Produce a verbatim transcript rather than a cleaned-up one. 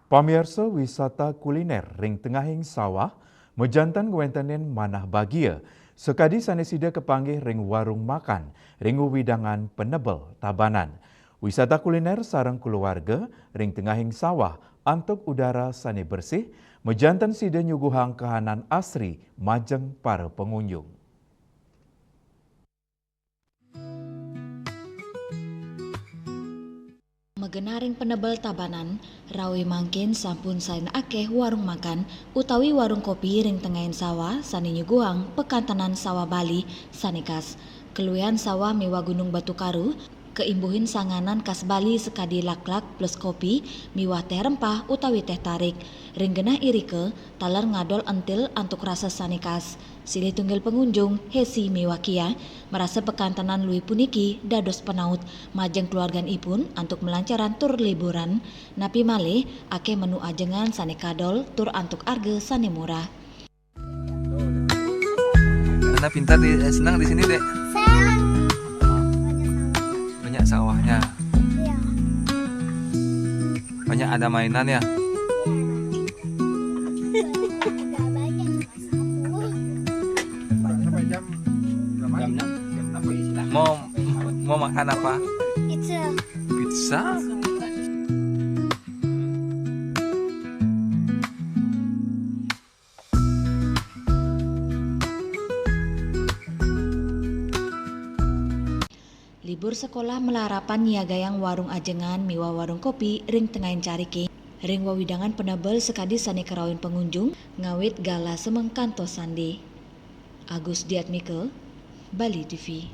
Pamiarsa, wisata kuliner ring tengahing sawah majanten ngwentenin manah bagia, sakadi sane sida kapanggih ring warung makan ring wewidangan Penebel, Tabanan. Wisata kuliner sareng kulawarga ring tengahing sawah antuk udara sane bersih, majanten sida nyuguhang kahanan asri majeng para pangunjung. Magenah ring Penebel, Tabanan, rawe mangkin sampun sayan akeh warung makan utawi warung kopi ring tengahing sawah sane nyuguhang pakantenan sawah Bali sane khas. Kaluihan sawah miwah Gunung Batu Karu kaimbuhin sanganan khas Bali sakadi laklak plus kopi miwah teh rempah utawi teh tarik. Ring genah irika taler ngadol entil antuk rasa sane khas. Silih tunggil pangunjung, Hesi miwah Kia, marasa pakantenan luih puniki dados panaut majeng kaluarganipun antuk malancaran tur liburan. Napi malih, akeh menu ajengan sane kadol tur antuk arga sane murah. Anda pintar di, eh, senang di sini, Dek? Senang. Banyak sawahnya. Iya. Banyak ada mainan ya? Iya. Agak banyak. Mau, mau makan apa? Pizza. Pizza? Libur sekolah malarapan nyiagayang warung ajengan miwah warung kopi ring tengahing carike, ring wewidangan Penebel sakadi sane karauhin pangunjung, ngawit galah semeng kantos sande. Agus Diatmika, Bali T V.